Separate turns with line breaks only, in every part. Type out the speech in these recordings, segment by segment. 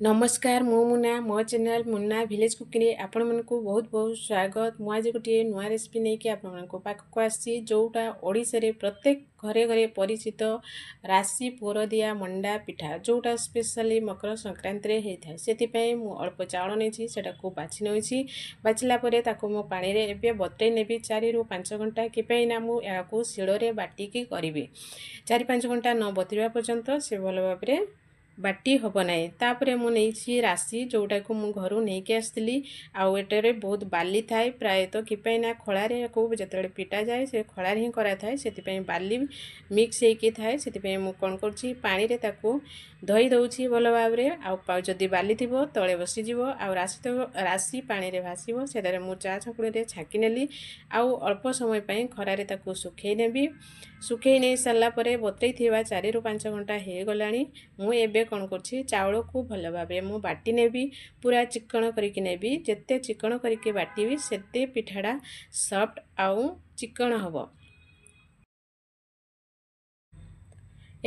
ନମସ୍କାର, ମୁଁ ମୁନା। ମୋ ଚ୍ୟାନେଲ୍ ମୁନା ଭିଲେଜ୍ କୁକିଂରେ ଆପଣମାନଙ୍କୁ ବହୁତ ବହୁତ ସ୍ୱାଗତ। ମୁଁ ଆଜି ଗୋଟିଏ ନୂଆ ରେସିପି ନେଇକି ଆପଣମାନଙ୍କ ପାଖକୁ ଆସିଛି, ଯେଉଁଟା ଓଡ଼ିଶାରେ ପ୍ରତ୍ୟେକ ଘରେ ଘରେ ପରିଚିତ ରାଶି ପୁରଦିଆ ମଣ୍ଡା ପିଠା, ଯେଉଁଟା ସ୍ପେଶାଲି ମକର ସଂକ୍ରାନ୍ତିରେ ହେଇଥାଏ। ସେଥିପାଇଁ ମୁଁ ଅଳ୍ପ ଚାଉଳ ନେଇଛି, ସେଟାକୁ ବାଛି ନେଉଛି। ବାଛିଲା ପରେ ତାକୁ ମୁଁ ପାଣିରେ ଏବେ ବତୁରେଇ ନେବି 4ରୁ 5 ଘଣ୍ଟା। କିପାଇଁ ନା ମୁଁ ଏହାକୁ ଶିଳରେ ବାଟିକି କରିବି। 4-5 ଘଣ୍ଟା ନ ବତୁରିବା ପର୍ଯ୍ୟନ୍ତ ସେ ଭଲ ଭାବରେ ବାଟି ହେବ ନାହିଁ। ତାପରେ ମୁଁ ନେଇଛି ରାଶି, ଯେଉଁଟାକୁ ମୁଁ ଘରୁ ନେଇକି ଆସିଥିଲି। ଆଉ ଏଠାରେ ବହୁତ ବାଲି ଥାଏ ପ୍ରାୟତଃ। କିପାଇଁ ନା ଖଳାରେ ୟାକୁ ଯେତେବେଳେ ପିଟାଯାଏ, ସେ ଖଳାରେ ହିଁ କରାଥାଏ, ସେଥିପାଇଁ ବାଲି ମିକ୍ସ ହେଇକି ଥାଏ। ସେଥିପାଇଁ ମୁଁ କ'ଣ କରୁଛି, ପାଣିରେ ତାକୁ ଧୋଇ ଦେଉଛି ଭଲ ଭାବରେ। ଆଉ ଯଦି ବାଲି ଥିବ, ତଳେ ବସିଯିବ ଆଉ ରାଶି ତ ରାଶି ପାଣିରେ ଭାସିବ। ସେଠାରେ ମୁଁ ଚା ଛାଙ୍କୁଣିରେ ଛାଙ୍କି ନେଲି ଆଉ ଅଳ୍ପ ସମୟ ପାଇଁ ଖରାରେ ତାକୁ ଶୁଖେଇ ନେବି। ଶୁଖେଇ ନେଇ ସାରିଲା ପରେ, ବତୁରେଇ ଥିବା 4ରୁ 5 ଘଣ୍ଟା ହେଇଗଲାଣି। ମୁଁ ଏବେ କ'ଣ କରୁଛି, ଚାଉଳକୁ ଭଲ ଭାବରେ ମୁଁ ବାଟି ନେବି, ପୁରା ଚିକ୍କଣ କରିକି ନେବି। ଯେତେ ଚିକ୍କଣ କରିକି ବାଟିବି, ସେତେ ପିଠାଟା ସଫ୍ଟ ଆଉ ଚିକ୍କଣ ହେବ।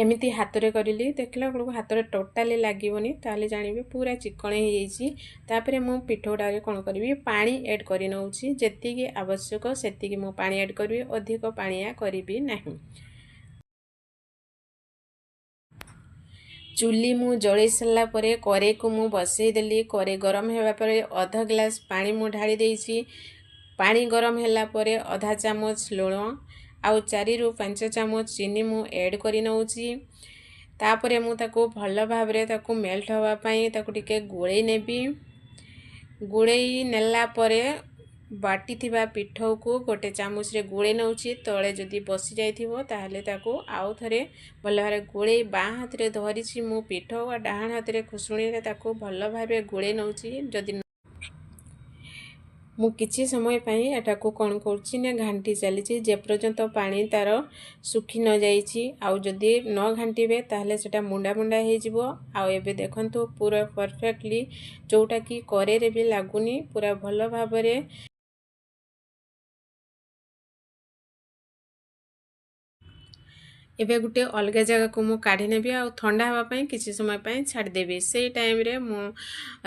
ଏମିତି ହାତରେ କରିଲି, ଦେଖିଲା ବେଳକୁ ହାତରେ ଟୋଟାଲି ଲାଗିବନି, ତାହେଲେ ଜାଣିବେ ପୁରା ଚିକ୍କଣ ହେଇଯାଇଛି। ତାପରେ ମୁଁ ପିଠଉଟାରେ କ'ଣ କରିବି, ପାଣି ଏଡ଼୍ କରି ନେଉଛି। ଯେତିକି ଆବଶ୍ୟକ ସେତିକି ମୁଁ ପାଣି ଏଡ଼୍ କରିବି, ଅଧିକ ପାଣିଆ କରିବି ନାହିଁ। ଚୁଲି ମୁଁ ଜଳେଇ ସାରିଲା ପରେ କରେଇକୁ ମୁଁ ବସେଇ ଦେଲି। କରେଇ ଗରମ ହେବା ପରେ ଅଧ ଗ୍ଲାସ୍ ପାଣି ମୁଁ ଢାଳି ଦେଇଛି। ପାଣି ଗରମ ହେଲା ପରେ ଅଧା ଚାମଚ ଲୁଣ ଆଉ 4ରୁ 5 ଚାମଚ ଚିନି ମୁଁ ଏଡ଼୍ କରି ନେଉଛି। ତାପରେ ମୁଁ ତାକୁ ଭଲ ଭାବରେ ତାକୁ ମେଲ୍ଟ ହେବା ପାଇଁ ତାକୁ ଟିକେ ଗୋଳେଇ ନେବି। ଗୋଳେଇ ନେଲା ପରେ ବାଟିଥିବା ପିଠଉକୁ ଗୋଟେ ଚାମଚରେ ଗୋଳେଇ ନେଉଛି। ତଳେ ଯଦି ବସି ଯାଇଥିବ, ତାହେଲେ ତାକୁ ଆଉ ଥରେ ଭଲ ଭାବରେ ଗୋଳେଇ, ବାଁ ହାତରେ ଧରିଛି ମୁଁ ପିଠଉ ଆଉ ଡାହାଣ ହାତରେ ଖୁସୁଣିରେ ତାକୁ ଭଲ ଭାବେ ଗୋଳେଇ ନେଉଛି। ଯଦି ମୁଁ କିଛି ସମୟ ପାଇଁ ଏଟାକୁ କ'ଣ କରୁଛି ନା ଘାଣ୍ଟି ଚାଲିଛି, ଯେପର୍ଯ୍ୟନ୍ତ ପାଣି ତା'ର ଶୁଖି ନଯାଇଛି। ଆଉ ଯଦି ନ ଘାଣ୍ଟିବେ, ତାହେଲେ ସେଇଟା ମୁଣ୍ଡା ମୁଣ୍ଡା ହେଇଯିବ। ଆଉ ଏବେ ଦେଖନ୍ତୁ, ପୁରା ପରଫେକ୍ଟଲି, ଯେଉଁଟାକି କରେଇରେ ବି ଲାଗୁନି, ପୁରା ଭଲ ଭାବରେ। ଏବେ ଗୋଟେ ଅଲଗା ଜାଗାକୁ ମୁଁ କାଢ଼ି ନେବି ଆଉ ଥଣ୍ଡା ହେବା ପାଇଁ କିଛି ସମୟ ପାଇଁ ଛାଡ଼ିଦେବି। ସେଇ ଟାଇମ୍ରେ ମୁଁ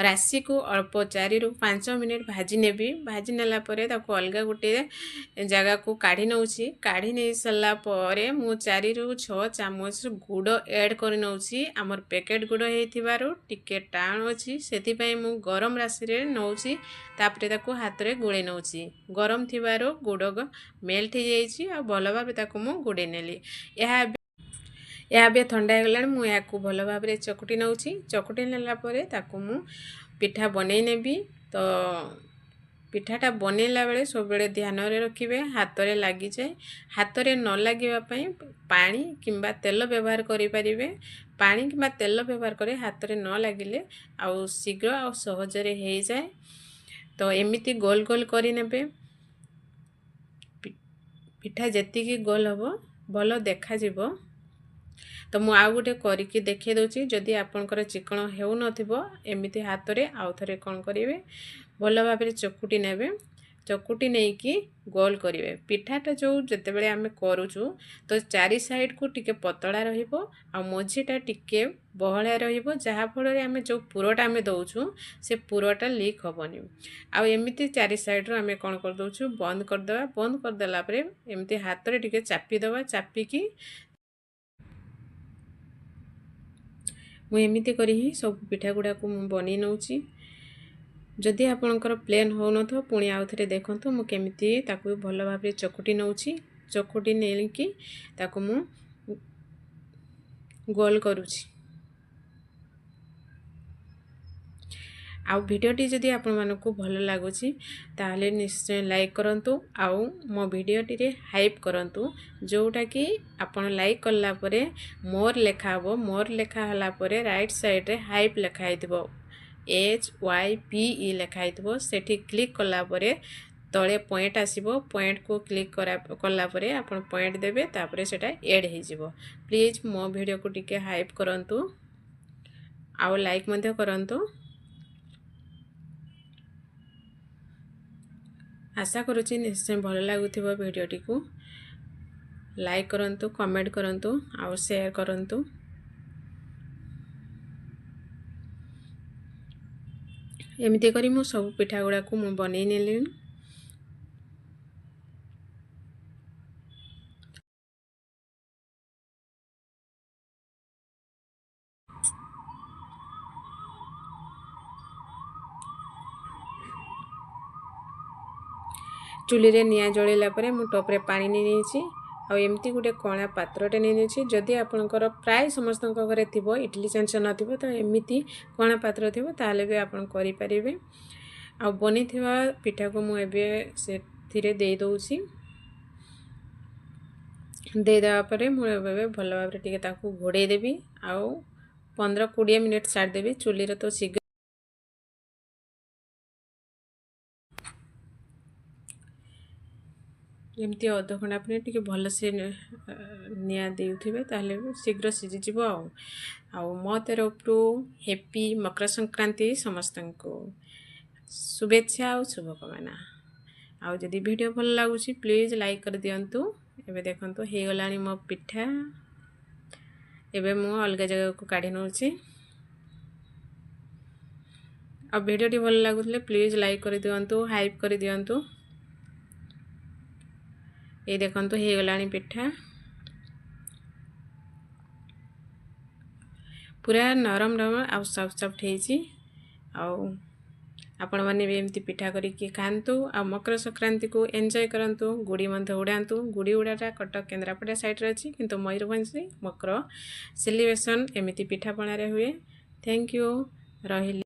ରାଶିକୁ ଅଳ୍ପ 4ରୁ 5 ମିନିଟ୍ ଭାଜି ନେବି। ଭାଜି ନେଲା ପରେ ତାକୁ ଅଲଗା ଗୋଟିଏ ଜାଗାକୁ କାଢ଼ି ନେଉଛି। କାଢ଼ି ନେଇ ସାରିଲା ପରେ ମୁଁ 4ରୁ 6 ଚାମଚ ଗୁଡ଼ ଏଡ଼୍ କରି ନେଉଛି। ଆମର ପ୍ୟାକେଟ୍ ଗୁଡ଼ ହେଇଥିବାରୁ ଟିକେ ଟାଣ ଅଛି, ସେଥିପାଇଁ ମୁଁ ଗରମ ରାଶିରେ ନେଉଛି। ତାପରେ ତାକୁ ହାତରେ ଗୋଳେଇ ନେଉଛି। ଗରମ ଥିବାରୁ ଗୁଡ଼ ମେଲ୍ଟ ହେଇଯାଇଛି ଆଉ ଭଲ ଭାବେ ତାକୁ ମୁଁ ଗୋଳେଇ ନେଲି। ଏହା ଏହା ଏବେ ଥଣ୍ଡା ହେଇଗଲାଣି। ମୁଁ ଏହାକୁ ଭଲ ଭାବରେ ଚକୁଟି ନେଉଛି। ଚକୁଟି ନେଲା ପରେ ତାକୁ ମୁଁ ପିଠା ବନେଇ ନେବି। ତ ପିଠାଟା ବନେଇଲା ବେଳେ ସବୁବେଳେ ଧ୍ୟାନରେ ରଖିବେ, ହାତରେ ଲାଗିଯାଏ। ହାତରେ ନ ଲାଗିବା ପାଇଁ ପାଣି କିମ୍ବା ତେଲ ବ୍ୟବହାର କରିପାରିବେ। ପାଣି କିମ୍ବା ତେଲ ବ୍ୟବହାର କରି ହାତରେ ନ ଲାଗିଲେ ଆଉ ଶୀଘ୍ର ଆଉ ସହଜରେ ହେଇଯାଏ। ତ ଏମିତି ଗୋଲ ଗୋଲ କରିନେବେ। ପିଠା ଯେତିକି ଗୋଲ ହେବ, ଭଲ ଦେଖାଯିବ। ତ ମୁଁ ଆଉ ଗୋଟେ କରିକି ଦେଖାଇ ଦେଉଛି। ଯଦି ଆପଣଙ୍କର ଚିକଣ ହେଉନଥିବ, ଏମିତି ହାତରେ ଆଉ ଥରେ କ'ଣ କରିବେ, ଭଲ ଭାବରେ ଚକୁଟି ନେବେ। ଚକୁଟି ନେଇକି ଗୋଲ କରିବେ। ପିଠାଟା ଯେଉଁ ଯେତେବେଳେ ଆମେ କରୁଛୁ, ତ ଚାରି ସାଇଡ଼କୁ ଟିକେ ପତଳା ରହିବ ଆଉ ମଝିଟା ଟିକେ ବହଳିଆ ରହିବ, ଯାହାଫଳରେ ଆମେ ଯେଉଁ ପୁରଟା ଆମେ ଦେଉଛୁ, ସେ ପୁରଟା ଲିକ୍ ହେବନି। ଆଉ ଏମିତି ଚାରି ସାଇଡ଼ରୁ ଆମେ କ'ଣ କରିଦେଉଛୁ, ବନ୍ଦ କରିଦେବା। ବନ୍ଦ କରିଦେଲା ପରେ ଏମିତି ହାତରେ ଟିକେ ଚାପିଦେବା। ଚାପିକି ମୁଁ ଏମିତି କରି ହିଁ ସବୁ ପିଠା ଗୁଡ଼ାକୁ ମୁଁ ବନେଇ ନେଉଛି। ଯଦି ଆପଣଙ୍କର ପ୍ଲେନ୍ ହେଉନଥିବ, ପୁଣି ଆଉ ଥରେ ଦେଖନ୍ତୁ, ମୁଁ କେମିତି ତାକୁ ଭଲ ଭାବରେ ଚକୁଟି ନେଉଛି। ଚକୁଟି ନେଇକି ତାକୁ ମୁଁ ଗୋଲ କରୁଛି। ଆଉ ଭିଡ଼ିଓଟି ଯଦି ଆପଣମାନଙ୍କୁ ଭଲ ଲାଗୁଛି, ତାହେଲେ ନିଶ୍ଚୟ ଲାଇକ୍ କରନ୍ତୁ ଆଉ ମୋ ଭିଡ଼ିଓଟିରେ ହାଇପ୍ କରନ୍ତୁ, ଯେଉଁଟାକି ଆପଣ ଲାଇକ୍ କଲା ପରେ ମୋର୍ ଲେଖା ହେବ। ମୋର୍ ଲେଖା ହେଲା ପରେ ରାଇଟ୍ ସାଇଡ଼୍ରେ ହାଇପ୍ ଲେଖା ହେଇଥିବ, HYPE ଲେଖା ହେଇଥିବ। ସେଠି କ୍ଲିକ୍ କଲା ପରେ ତଳେ ପଏଣ୍ଟ ଆସିବ। ପଏଣ୍ଟକୁ କ୍ଲିକ୍ କଲା ପରେ ଆପଣ ପଏଣ୍ଟ ଦେବେ, ତାପରେ ସେଇଟା ଏଡ଼୍ ହେଇଯିବ। ପ୍ଲିଜ୍ ମୋ ଭିଡ଼ିଓକୁ ଟିକେ ହାଇପ୍ କରନ୍ତୁ ଆଉ ଲାଇକ୍ ମଧ୍ୟ କରନ୍ତୁ। ଆଶା କରୁଛି ନିଶ୍ଚୟ ଭଲ ଲାଗୁଥିବ। ଭିଡ଼ିଓଟିକୁ ଲାଇକ୍ କରନ୍ତୁ, କମେଣ୍ଟ କରନ୍ତୁ ଆଉ ସେୟାର କରନ୍ତୁ। ଏମିତି କରି ମୁଁ ସବୁ ପିଠା ଗୁଡ଼ାକୁ ମୁଁ ବନେଇ ନେଲିଣି। ଚୁଲିରେ ନିଆଁ ଜଳେଇଲା ପରେ ମୁଁ ଟପ୍ରେ ପାଣି ନେଇ ନେଇଛି ଆଉ ଏମିତି ଗୋଟେ କଣା ପାତ୍ରଟେ ନେଇନେଇଛି। ଯଦି ଆପଣଙ୍କର ପ୍ରାୟ ସମସ୍ତଙ୍କ ଘରେ ଥିବ, ଇଟିଲି ଛାଞ୍ଚ ନଥିବ ତ ଏମିତି କଣା ପାତ୍ର ଥିବ, ତାହେଲେ ବି ଆପଣ କରିପାରିବେ। ଆଉ ବନେଇଥିବା ପିଠାକୁ ମୁଁ ଏବେ ସେଥିରେ ଦେଇଦେଉଛି। ଦେଇଦେବା ପରେ ମୁଁ ଏବେ ଭଲ ଭାବରେ ଟିକେ ତାକୁ ଘୋଡ଼େଇ ଦେବି ଆଉ 15-20 ମିନିଟ୍ ଛାଡ଼ିଦେବି। ଚୁଲିରେ ତ ଶୀଘ୍ର ଏମିତି ଅଧଘଣ୍ଟା ପରେ ଟିକେ ଭଲସେ ନିଆଁ ଦେଉଥିବେ, ତାହେଲେ ଶୀଘ୍ର ସିଝିଯିବ। ଆଉ ମୋ ତରଫରୁ ହେପି ମକର ସଂକ୍ରାନ୍ତି ସମସ୍ତଙ୍କୁ ଶୁଭେଚ୍ଛା ଆଉ ଶୁଭକାମନା। ଆଉ ଯଦି ଭିଡ଼ିଓ ଭଲ ଲାଗୁଛି, ପ୍ଲିଜ୍ ଲାଇକ୍ କରିଦିଅନ୍ତୁ। ଏବେ ଦେଖନ୍ତୁ, ହେଇଗଲାଣି ମୋ ପିଠା। ଏବେ ମୁଁ ଅଲଗା ଜାଗାକୁ କାଢ଼ି ନେଉଛି। ଆଉ ଭିଡ଼ିଓଟି ଭଲ ଲାଗୁଥିଲେ ପ୍ଲିଜ୍ ଲାଇକ୍ କରିଦିଅନ୍ତୁ, ହାଇପ୍ କରିଦିଅନ୍ତୁ। ଏଇ ଦେଖନ୍ତୁ, ହେଇଗଲାଣି ପିଠା। ପୁରା ନରମ ନରମ ଆଉ ସଫ୍ଟ ସଫ୍ଟ ହେଇଛି। ଆଉ ଆପଣମାନେ ବି ଏମିତି ପିଠା କରିକି ଖାଆନ୍ତୁ ଆଉ ମକର ସଂକ୍ରାନ୍ତିକୁ ଏନ୍ଜୟ କରନ୍ତୁ। ଗୁଡ଼ି ମଧ୍ୟ ଉଡ଼ାନ୍ତୁ। ଗୁଡ଼ି ଉଡ଼ାଟା କଟକ, କେନ୍ଦ୍ରାପଡ଼ା ସାଇଡ଼୍ରେ ଅଛି, କିନ୍ତୁ ମୟୂରଭଞ୍ଜରେ ମକର ସେଲିବ୍ରେସନ୍ ଏମିତି ପିଠାପଣାରେ ହୁଏ। Thank you, ରହିଲି।